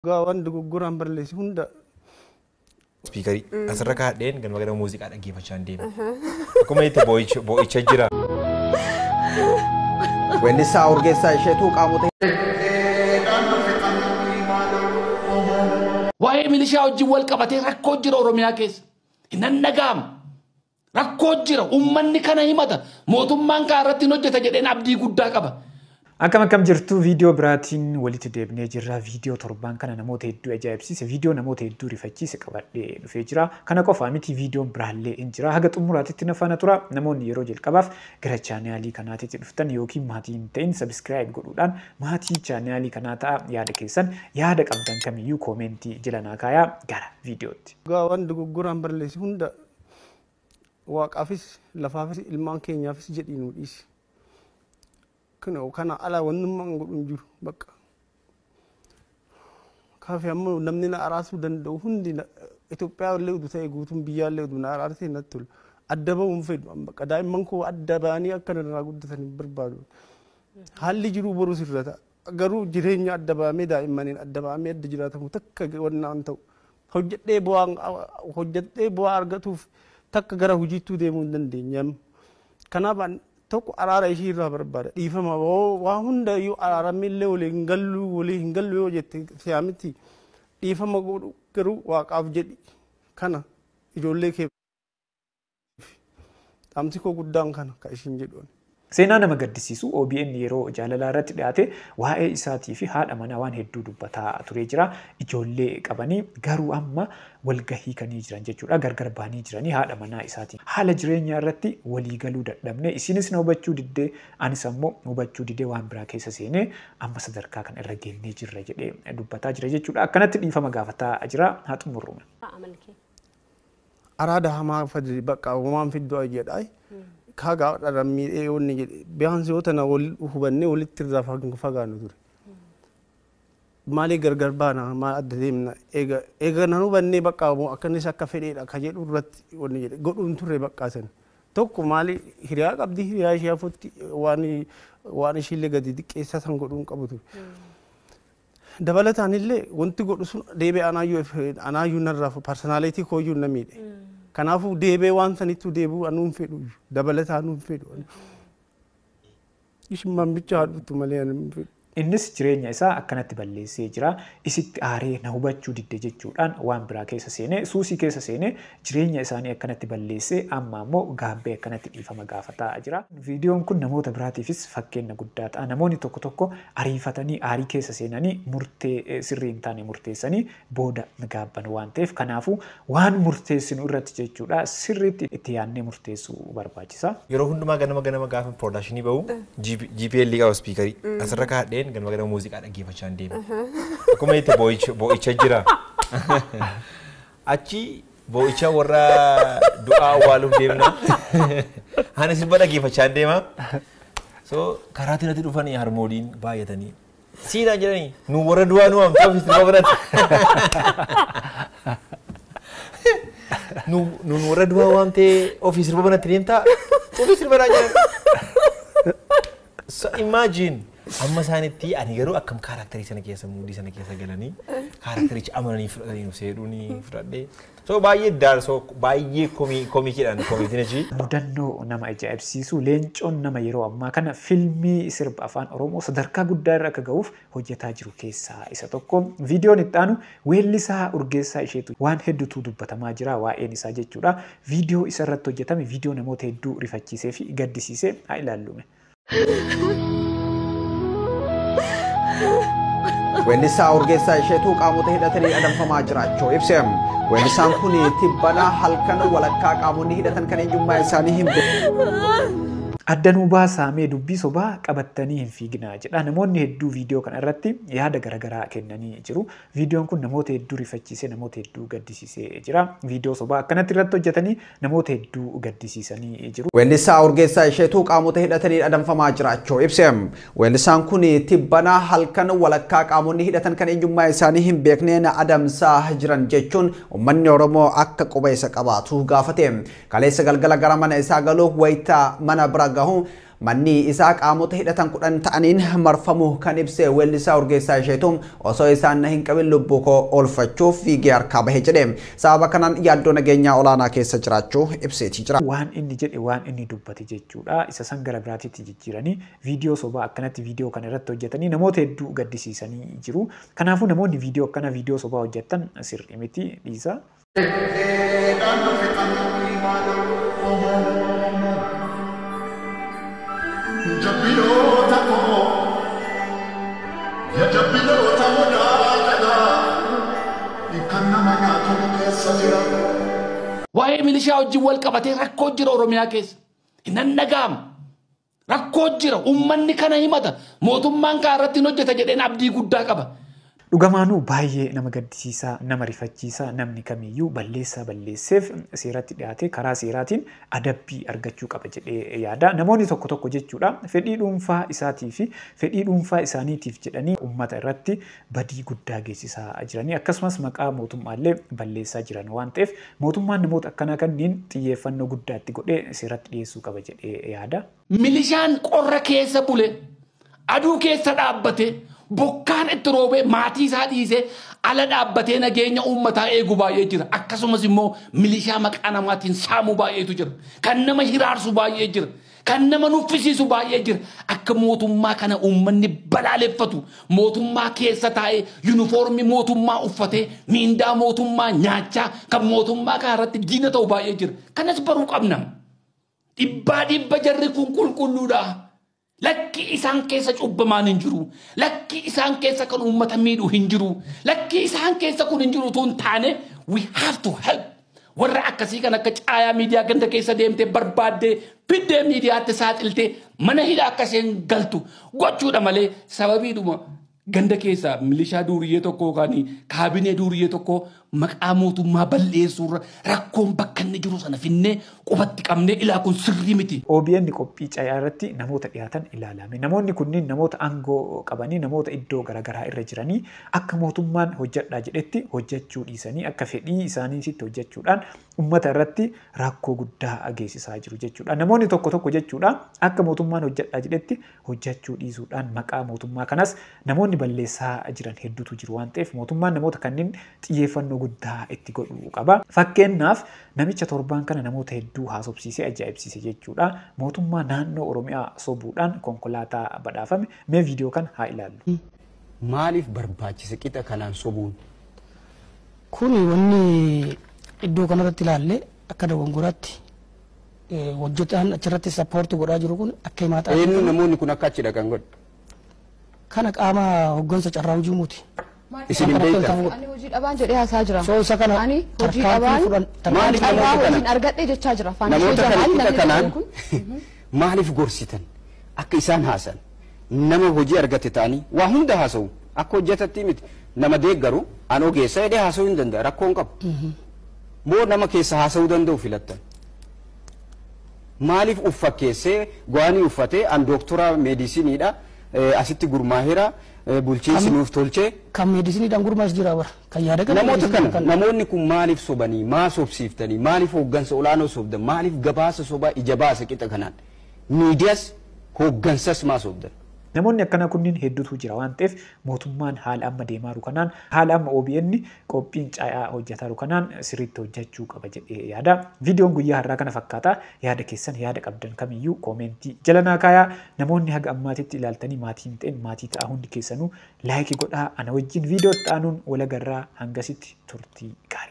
Waan dogoggoraan barreesse hunda Spiikarii asirra kaa'adheen ganama ganama muuziqaa dhaggeeffachaa hin deema. Akkuma itti boo'icha jira. Weellisaa Urgeessaa Isheetuu qaamota Waa'ee milishaa wajjin wal qabatee rakkoo jira Oromiyaa keessa. Hin dhaga'amu. Rakkoo jira. Uummanni kana himata. Mootummaan kana irratti hin hojjeta jedheen abdii guddaa qaba. Akkam akkam jirtu viidiyoo biraatiin walitti deebinee jirra. Viidiyoo torban kana namoota hedduu ajaa'ibsiise, viidiyoo namoota hedduu rifachiise qabadhee dhufee jira. Kana qofaa miti viidiyoon biraallee hin jira. Haga xumuraatitti na faana tura. Namoonni yeroo jalqabaaf gara chaanaalii kanaatitti dhuftan yookiin maatii hin ta'in subscribe godhuudhaan maatii chaanaalii kanaa ta'a. Yaada keessan yaada qabdan kamiyyuu koomentii jala naa kaayaa gara viidiyootti. Waan dogoggoraan barreesse hunda waaqaafis lafaafis ilmaan keenyaafis jedhii nu dhiisi. Kana ala wannummaan godhu hin jiru bakka. Kaafi ammoo namni na araarsuu danda'u hundi Itoophiyaa illee udu ta'e guutuun biyyaa illee udu na araarsee natti tola. Adda ba'uu hin fedhu bakka daa'imman koo adda ba'anii akka narraa guddatan hin barbaadu. Haalli jiruu borus irra ta'a. Garuu jireenya adda ba'amee daa'immaniin adda ba'amee adda jiraatamu takka wannaan ta'u. Hojjedhee bu'aa argatuuf takka gara hojiittuu deemuu hin dandeenye. Kanaaf tokko araara ishii irraa barbaada. Dhiifama waa hunda iyyuu araaramee illee walii hin gallu walii hin gallu yoo jette siyaamitti dhiifama godhu garuu waaqaaf jedhi kana ijoollee kee dhaamsi koo guddaan kana ka ishiin jedhu. Seenaa nama gaddisiisu OBN yeroo jaalalaa irratti dhiyaate waa'ee isaatii fi haadha manaa waan hedduu dubbataa turee jira. Ijoollee qabanii garuu amma walgahii kanii jiran jechuudha. Gargar ba'anii jiranii haadha manaa isaatiin. Haala jireenyaa irratti walii galuu dadhabne isinis na hubachuu diddee anis ammoo hubachuu didee waan biraa keessa seenee amma sadarkaa kana irra geennee jirra jedhee dubbataa jira jechuudha. Akkanatti dhiifama gaafataa jira. Haa xumurrume. Araada hamaa fadhi bakka uumamaan fidduu jedhaa. Kagaa dharan miidhee yoonni jedhe biyaansi yoo tana wal hubannee walitti irraa fagaannu ture. Maaliif gargar baana maal adda deemna eega nan hubannee bakka akkanis akka fedheedha ka jedhu irratti wanni jedhe godhuun turre bakka sana. Tokko maali hiriyaa qabdi hiriyaa ishee hafutti waan ishiillee gadi xiqqeessaa san godhuun qabu ture. Dabalataan illee wanti godhu sun deebi'ee anaayyuu narraa parsonaalitii kooyyuu na miidhe. Kanaafuu deebee waan sanittuu deebi'uu anuu hin fedhu dabalataa anuu hin fedhu. Ishummaan bicha haadhutu malee anuu hin fedhu. Innis jireenya isaa akkanatti balleessee jira. Isitti aaree na hubachuu didde jechuudhaan waan biraa keessa seenee suusii keessa seenee jireenya isaanii akkanatti balleessee amma ammoo gaabbee akkanatti dhiifama gaafataa jira. Viidiyoon kun namoota biraatiifis fakkeenya guddaa ta'a. Namoonni tokko tokko ariifatanii aarii keessa seenanii murtee sirrii hin taane murteessanii booda gaabban waan ta'eef kanaafuu waan murteessinu irratti jechuudha sirriitti itti yaadnee murteessuu barbaachisa. Yeroo hundumaa ganama ganama gaafa piroodakshinii bahu GPL qaba spiikarii asirra kaa'adheen ganama ganama muuziqaa dhaggeeffachaa hin deema. Akkuma itti boo'icha jira. Achi boo'icha warra du'aa awwaaluuf deemna. Ani sirba dhaggeeffachaa hin deema. So karaatiin natti dhufanii harmooliin baay'atanii. Siinaa jedhanii nu warra du'aa nu waamte ofiis sirba biratti. Nu warra du'aa waamtee ofii sirba banatti deemtaa ofii sirba naa jedhan. So imagine amma isaanitti ani garuu akkam kaaraakterii sana keessa muudii sana keessa galanii kaaraaktericha amananii fudhatanii nu seedhuuni fudhadhee. So baay'ee daarsoo baay'ee koomikiidhaan koomikiin achi. Mudannoo nama ajaa'ibsiisu leencoon nama yeroo ammaa kana fiilmii sirba afaan Oromoo sadarkaa guddaa irra akka ga'uuf hojjetaa jiru keessaa isa tokko. Viidiyoon itti aanu weellisaa Urgeessaa Isheetu waan hedduutu dubbatamaa jira waa'een isaa jechuudha. Viidiyoo isa irratti hojjetame viidiyoo namoota hedduu rifachiisee fi gaddisiisee haa ilaallume. Weellisaa Urgeessaa Isheetuu qaamota hidhatanii adamfamaa jiraachuu ibse. Weellisaan kun tibbana halkan walakkaa qaamonni hidhatan kan eenyummaa isaanii hin beekne. Addanuu baasaamee dubbii sobaa qabattanii hin fiiginaa jedha. Namoonni hedduu viidiyoo kana irratti yaada garaagaraa kennanii jiru. Viidiyoon kun namoota hedduu rifachiisee namoota hedduu gaddisiisee jira. Viidiyoo sobaa akkanatti irratti hojjetanii namoota hedduu gaddisiisanii jiru. Weellisaa Urgeessaa Isheetuu qaamota hidhatanii adamfamaa jiraachuu ibse. Weellisaan kun tibbana halkan walakkaa qaamonni hidhatan kan eenyummaa isaanii hin beekneen adamsaa jiran jechuun uummanni Oromoo akka quba isa qabaatu gaafate. Kaleessa galgala gara mana isaa galuuf wayitaa mana bira gahu Manni isaa qaamota hidhatan 10 ta'aniin marfamuu kan ibse weellisaa Urgeessaa Isheetuu osoo isaan hin qabin lubbuu koo oolfachuuf fiigee harkaa bahe jedhe. Sababa kanaan yaaddoo nageenyaa olaanaa keessa jiraachuu ibseetii jira. Waan inni jedhe waan inni dubbate jechuudha. Isa san gara biraatitti jijjiiranii viidiyoo sobaa akkanatti viidiyoo kana irratti hojjetanii namoota hedduu gaddisiisanii jiru. Kanaafuu namoonni viidiyoo akkana viidiyoo sobaa hojjetan sirrii miti dhiisa. Waa'ee milishaa wajjin wal qabatee rakkoo jira Oromiyaa keessa. Hin dhaga'amu. Rakkoo jira. Uummanni kana himata. Mootummaan kana irratti hin hojjeta jedheen abdii guddaa qaba. Dhugamaanuu baay'ee nama gaddisiisaa, nama rifachiisaa, namni kamiyyuu balleessaa balleesseef seeratti dhiyaatee karaa seeraatiin adabbii argachuu qaba jedhee yaada. Namoonni tokko tokko jechuudha fedhii dhuunfaa isaatii fi fedhii dhuunfaa isaaniitiif jedhanii uummata irratti badii guddaa geessisaa jiranii akkasumas maqaa mootummaallee balleessaa jiran waan ta'eef mootummaan namoota akkanaa kanneen xiyyeeffannoo guddaa itti godhee seeratti dhiyeessuu qaba jedhee yaada. Milishaan qorra keessa bule, aduu keessa dhaabbate, bokkaan itti roobee maatii isaa dhiisee ala dhaabbatee nageenya uummataa eegu baay'ee jira. Akkasumas immoo milishaa maqaa namaatiin saamu baay'eetu jira. Kan nama hiraarsu baay'ee jira. Kan nama nuffisiisu baay'ee jira. Akka mootummaa kana uummanni balaaleffatu, mootummaa keessa taa'ee yuunifoormii mootummaa uffatee miindaa mootummaa nyaachaa kan mootummaa kana irratti diina ta'u baay'ee jira. Kanas baruu qabna. Dhibbaa dhibba jarri kun qulqulluudha. Lakki isaan keessa cubbamaan hin jiru. Lakki isaan keessa kan uummata miidhu hin jiru. Lakki isaan keessa kun hin jiru utuu hin taane we have to help. Warra akkasii kan akka caayaa miidiyaa ganda keessa deemtee barbaaddee fiddee miidiyaatti saaxiltee mana hidhaa akka isheen galtu gochuudha malee sababiidhuma ganda keessa milishaa duuriyyee tokko yookaan kaabinee duuriyyee tokko maqaa mootummaa balleessuurra rakkoon bakka inni jiru sana finnee qubatti qabnee ilaa kun sirrii miti. OBN qophii caayaa irratti namoota dhiyaatan ilaalame. Namoonni kunniin namoota aangoo qabanii namoota iddoo garaagaraa irra jiranii akka mootummaan hojjedhaa jedhetti hojjechuu dhiisanii akka fedhii isaaniitti hojjechuudhaan uummata irratti rakkoo guddaa geessisaa jiru jechuudha. Namoonni tokko tokko jechuudha akka mootummaan hojjedhaa jedhetti hojjechuu dhiisuudhaan maqaa mootummaa kanas namoonni balleessaa jiran hedduutu jiru waan ta'eef mootummaan namoota kanneen xiyyeeffannoo guddaa itti godhuu qaba. Fakkeenyaaf namicha torbaan kana namoota hedduu haasofsiisee ajaa'ibsiise jechuudha. Mootummaa naannoo Oromiyaa sobuudhaan konkolaataa badhaafame. Mee viidiyoo kana haa ilaallu. Maaliif barbaachise qixa kanaan sobuun? Kuni wanni iddoo kanarratti ilaalle akka dogongoraatti hojjetaan achirratti sappoortii godhaa jiru kun akka himaa ta'a. Eenyu namoonni kun akka achi dhaqan godhu? Kana qaama hoggansa carraa hojii muti. Isin hin beektan. Ani hojii dhabaan jedhee haasaa jira. So isa kana Ani hojii dhabaan Maaliif carraa namoota hojiin kana argadhe jechaa jira. Afaan ishee namoota kana jalaan qixa namni kanaan kun maaliif gorsitan? Akka isaan haasan nama hojii argate ta'anii waa hunda haasa'u akka hojjetatti miti nama deeggaru an ogeessa jedhee haasa'uu hin danda'a rakkoo hin qabu. Moo nama keessa haasa'uu danda'u filattan? Maaliif uffakkeessee go'anii uffatee an dooktora meedisiniidha asitti gurmaaheera bulchiinsi nuuf tolchee Kan meedisiniidhaan gurmaas jira bara. Kan yaada qabu Namoota meedisiniidhaan kana namoonni kun maaliif sobanii maa sobsiiftanii maaliif hooggansa olaanoo sobdan maaliif gabaasa sobaa ija baasa qixa kanaan miidiyaas hooggansas maa sobdan. Namoonni akkanaa kunniin hedduutu jira waan ta'eef mootummaan haala amma deemaa jiru kanaan haala amma OBN qophiin caayaa hojjetaa jiru kanaan sirriitti hojjechuu qaba jedhee yaada. Viidiyoon guyyaa har'aa kana fakkaata. Yaada keessan yaada qabdan kamiyyuu koomentii jala naa kaayaa. Namoonni haga ammaatitti ilaaltanii maatii hin ta'in maatii ta'a hundi keessanuu laayikii godhaa. Ana wajjin viidiyoo itti aanuun wal agarraa hangasitti turtii gaarii.